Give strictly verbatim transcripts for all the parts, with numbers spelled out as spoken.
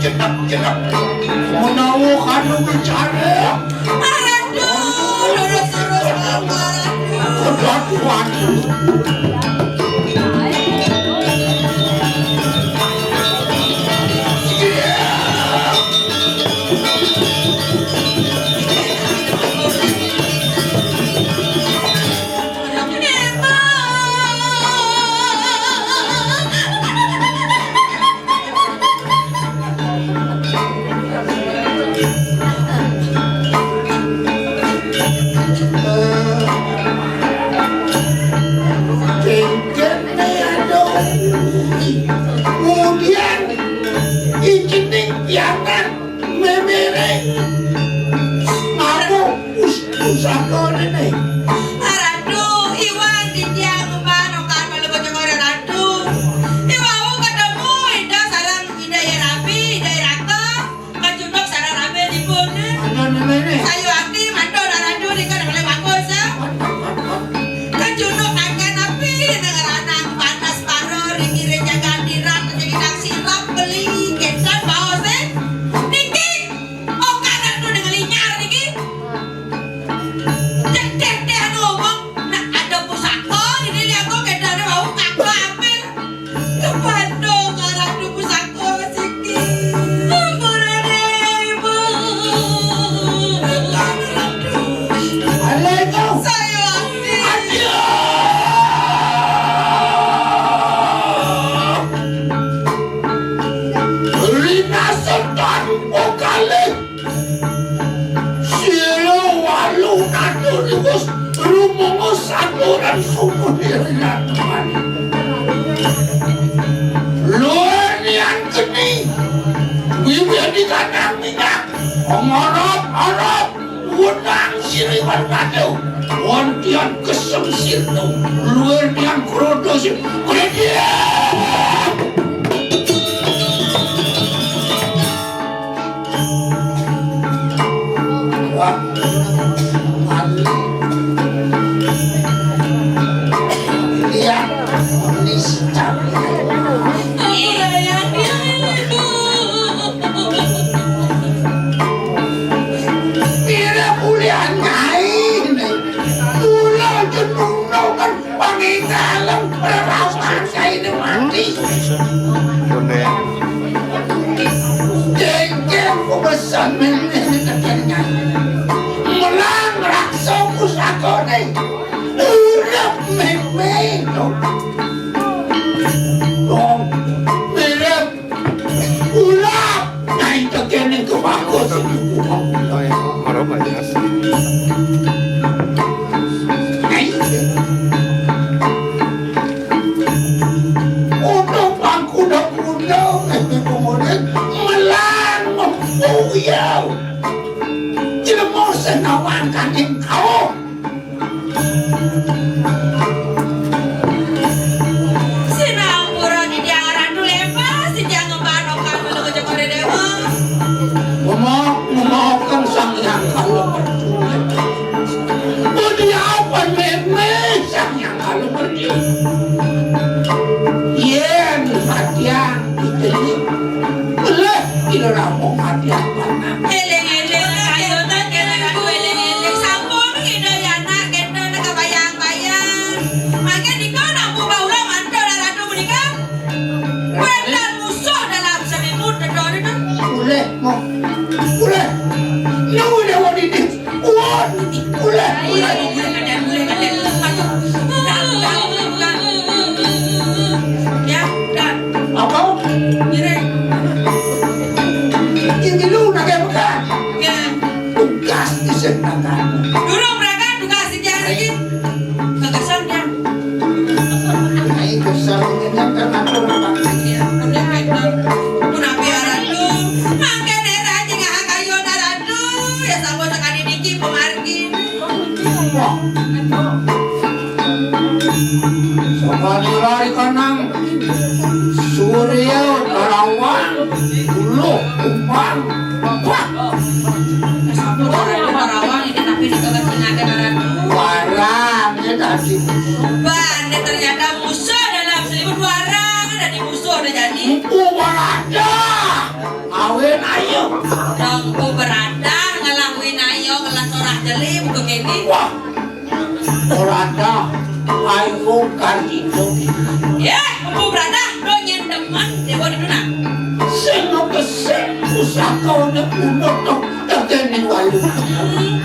Jenek-jenek. Menawa kanu bicara. Aduh, terus-terus, Bapak. Kudu kuat. Kemudian ijening pianak memere ngaku pus-, pusaka rene. Ratu, iwau titiang ngumban okan malu kocokore Ratu. Iwau ketemu Ida sareng Ida Hyang Rabi, Ida Hyang Raka, kacunduk sareng rabi dipun. Ada memere. Sayu ati mantu Ratu nika paling bagus, ya. Kacunduk angken api dengan anak panas paro ring ngiring jagat dirat, jadi nang sirap beli, kedan baos, eh. Niki, okan Ratu dengan linyar niki. Cek, cek, cek, anu ngomong, nak ada pusaka, ini lihat kok kedane bau kakak ambil. Kepandung, Ratu pusaka siki. Ampurane, Ibu. Alaikum. Saya ati. Aduh. Rina setan, oh, kalih. Sira walu natur iwus rumungus saturan sumuh irian. Luwih nian geni, wiwit di kandang minyak, ngorop-ngorop, wenang siriwan kadu, wontian kesem sirnu, luwih nian krodo sir-, krodo. Wah, iya, niscaya. Pira kuliah nyai ne? Kula jeneng kan panginggalem rerasaan saine mati. Jengking kubesan meneh tekan nyai. Melang raksa pusakane. Urip meme to. Wong mirip ulah. Nyai tekene kebagus. Nyai. Untuk pangkuda-kuda, ngendi kemudian melang, oh iya. Jelema sing nawang kandhing kauh. Sinampura titiang Ratu Lemah, titiang ngembang okan melu kecokore dewa. Ngomong, ngomongaken Sang Hyang Kala Mercu. Budi apa meme Sang Hyang Kala Mercu? Yen patiang iki boleh kira rampung mati apa? Eling-eling, ayo tak kira aku eling-eling. Sampun, Ida Yana, kita nak bayang-bayang. Mangke nika nampu baula mantul Ratu menika. Wénten musuh dalam seni muda doni. Boleh, mau. Boleh. Nunggu dewa dini. Kuat. Boleh, boleh. Ya, dan. Apa? Ngiring. Ini lu nak apa? Ya. Tugas di sentangkan. Durung berangkat tugas di jalan lagi. Kegesan, ya. Ai kesel ini kan atur apa? Ya, udah, baik. Pun api Ratu. Mangke daerah aja nggak kayu Ratu. Ya, sama sekali niki pemargi. Wah. Sapanira ikanang Surya Karawang, Uluh Kumbang. Wah. Sampun Ratu Karawang ini tapi dikeketingaken Ratu. Warang ya tadi. Bane ternyata musuh dalam selimut warang, ada di musuh udah jadi. Empu Walanda. Awe Dong ku beradah ngelakuin ayo ngelas orah jeli buka kene. Wah, beradah ayo kartito. Ya, empu beradah do nyen demen dewa di duna. Sing besik pusaka ne punut dong tekene walu. Hmm.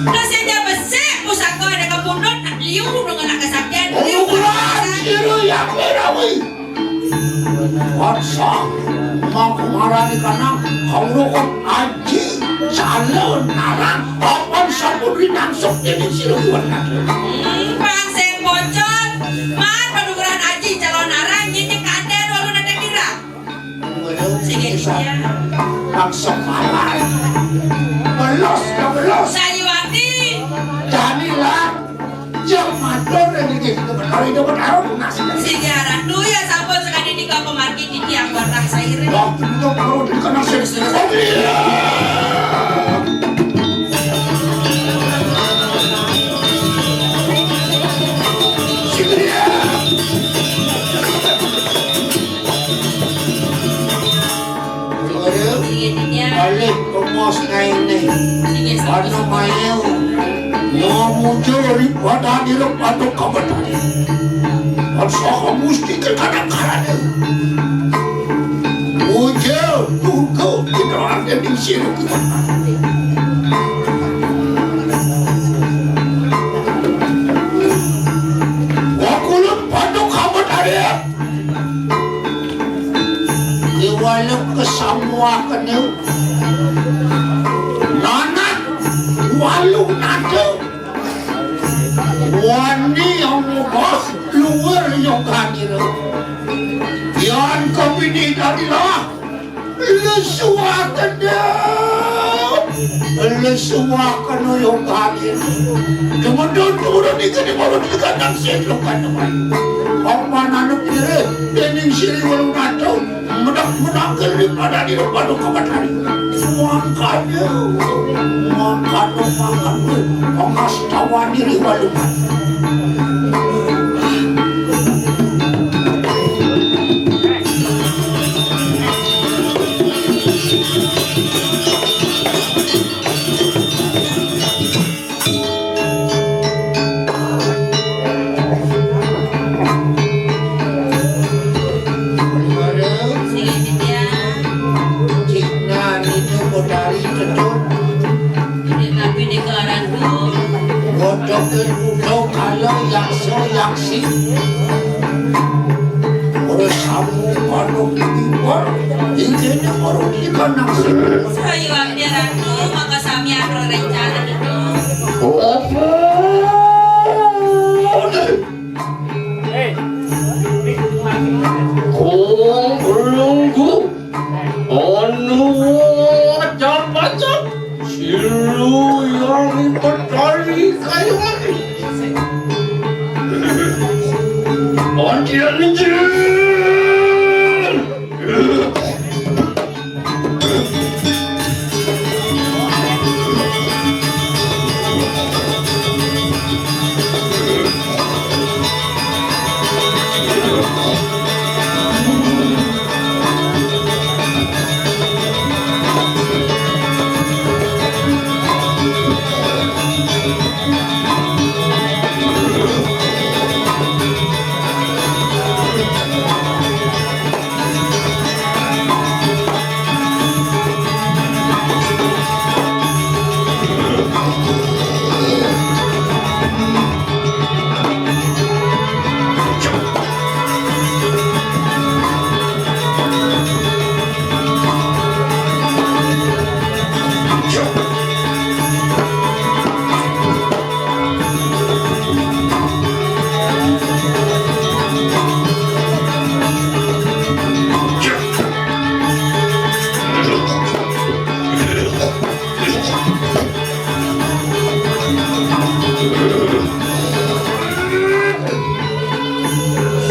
Terus yang besik pusaka ada kepundut nak liu dong anak kesaktian. Ukuran siru yang berawi. Paksa, maka marani kanang kaurukut aji calon narang apan sampun rinangsuk dening sira kuwi. Hmm, pang sing pocol, man panugrahan aji calon narang nyinyi kaden walu nadeng nira. Sing iya. Paksa marani. Belos ya belos. Sayuwati. Janilah. Jam matur ning iki kita berkali dapat arep nasib. Sing aran duya sampun sakadi nika pemargi titiang warah sairing. Waktu kita perlu dikena sing sing. Oh iya. Sing iya. Nggih, nggih. Balik ke pos kaine. Nggih, nggih. Ana mayel. Yo muncul ri badan irung patuk kabetan. Kan saka musti kekadang karane. Muncul tunggu kita ade di sini kita. Wakulut patuk kabetan. Iwalem kesamuakene. Nanak walu nado. Wani yang mubah luar yoganira. Yan kepini dadilah. Lesuakene. Lesuakene yoganira. Kemudian turun iki di mulut ikan nang sing lukan teman. Pamanane pire dening siri walu nado. Menang-menang kali pada di depan kau tadi. Makanya, makanya, makanya, pengastawan diri walu. Cik Nani itu Betari Cetut. Ini tapi di Karandu. Bodokin udah kalau yakso yaksi. Ora samu manuk liwar, inggihnya marang ikan nasi. Sayuwakti Ratu, maka sami anu rencana dulu. Apa? Kong Renggu, anu wajah-wajah, silu yang petani kayu mati. Anjir, anjir.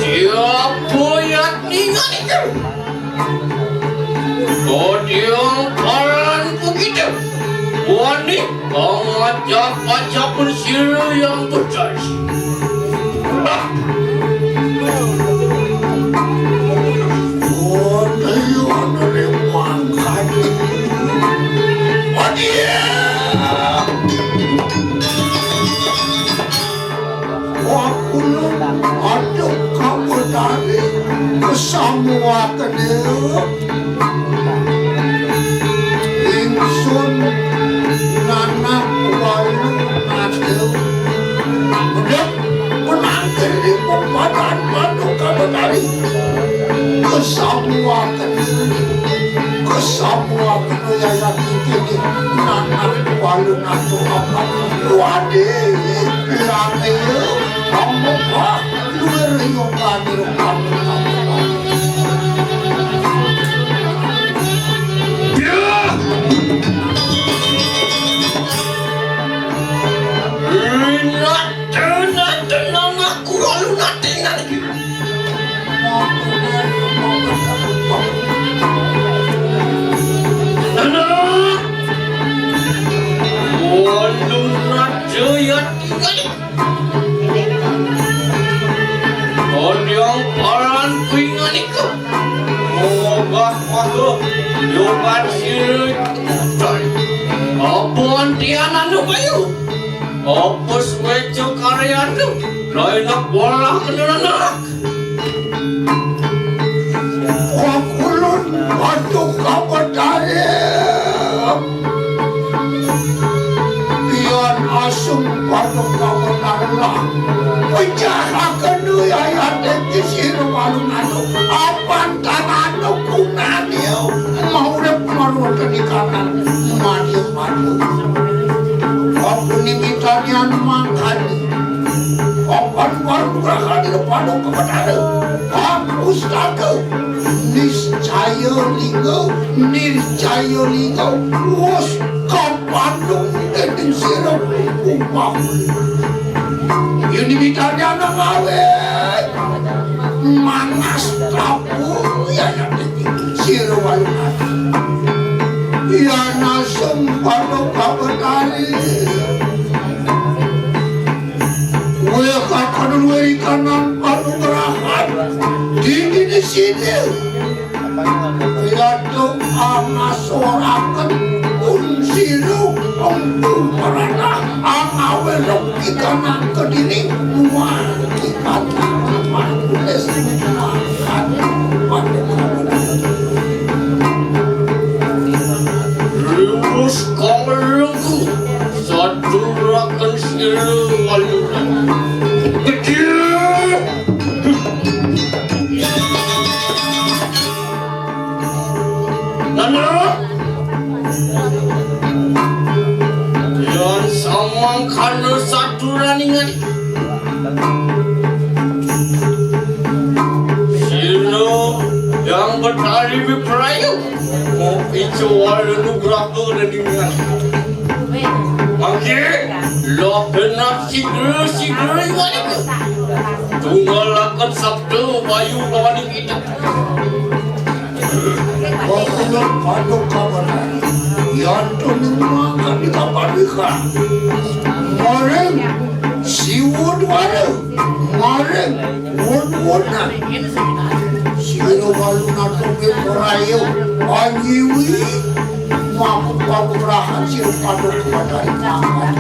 Siapa yang ningan itu? Kodiong paran begitu. Wani, pangajak-ajak pun sira yang berjanji. Wani, wani, wani. Waten kesamuan yayat iki nanak walu natu apa. Wade, lame ya, kamu pak, luar yo kami kamu. Tenang, tenang, tenang, aku lalu nanti nanti. Tenang. Waduh, Raja ya tinggal. Kodiang paran kuingan iku. Mongogah maka. Yobat sirui. Apa antian anu bayu? Apa suweco karyanu? Lain nak bola kena anak. Kakulun Paduka Betari. Pian asung Paduka Betari lah. Pejahaken yayat iki sira walungan. Apan tananu kunani. Mau urip marwata di kanan. Maju, maju. Aku nimitanian mangkani. Papan panugrahan ira Paduka Betara. Hak pustaka. Niscaya lingga, niscaya lingga. Wus kapandung dening sira umpama. Yen dimitani ana ngawe. Manas tapu ya ya sira walu. Yan asem Paduka Betari. Wéh kakadun wéh ikanan panugrahan. Dini di sini. Ratu angasoraken unsira empu merana angawe ikanan kediri muang ikanan manulis. Riwus kang lengku. Saturaken sira waluran. Gedhe. Nana. Yan samangkana saturaning ati. Sira yang Betari Wiprayu. Mau ijo walu nugraha deningan. Mangke, loh genap sigra-sigra iwaliku. Tunggalaken sabda bayu lawaning idup. Wakil Paduka Betari, yanto mangkat di kapadika. Maring siwud wara, maring Won-wonan. Sira walu natoke prayo anyiwi. Mampu panugrahan sira padha kepadai mangan.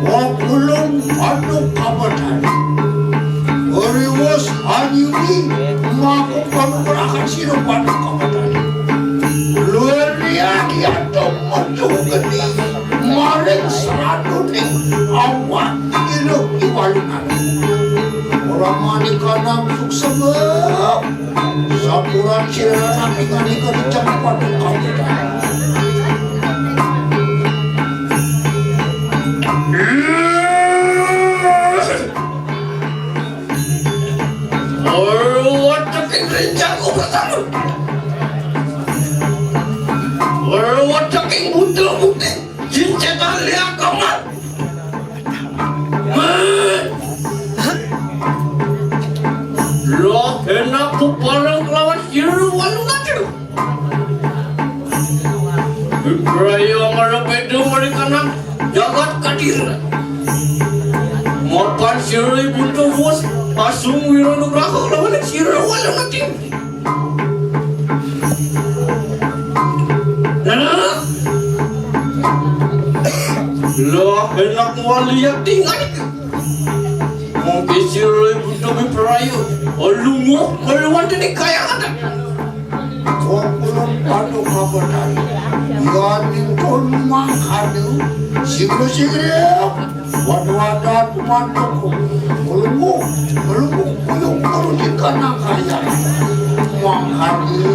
Wakulung Paduka Betari. Riwus anyuwi maku panugrahan sira Paduka Betari. Luwih riyakiyato metu geni maring seraduning awak iluh iwalungan. Ora manika nang suksema. Sapuran sira nang ingani kecamatan Kabupaten. Ora wateking rinjang upasamu. Ora wateking buntel putih. Jincetan liak amat. Loh, enak ku Sung wira nugraha lawan sira wala mati. Nah, lah enak wali ya tinggal. Mungkin sira butuh praya. Lunguh, lunguh dene kaya ada. Kok ulun padu kabetan. Ya ningkun mangkadu. Sigra-sigra. Waduh, waduh, mantuk. Melungu, melungu, melungu, di kanang kaya. Mangkadu.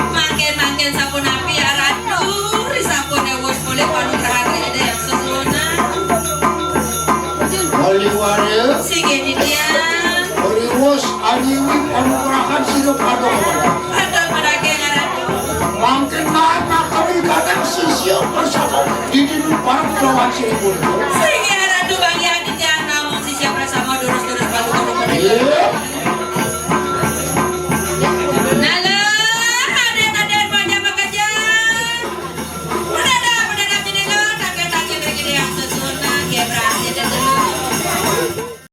Mangkin-mangkin sapunapi ya Ratu, ri sampun ewus polih panugrahan Ida Hyang Sesuhunan. Wali wara. Singgih Ditya. Riwus anyiwi panugrahan sira pada. Atur padaging Ratu. Mangkin nanak kami kadang sisia bersama di dini parang lawan sira.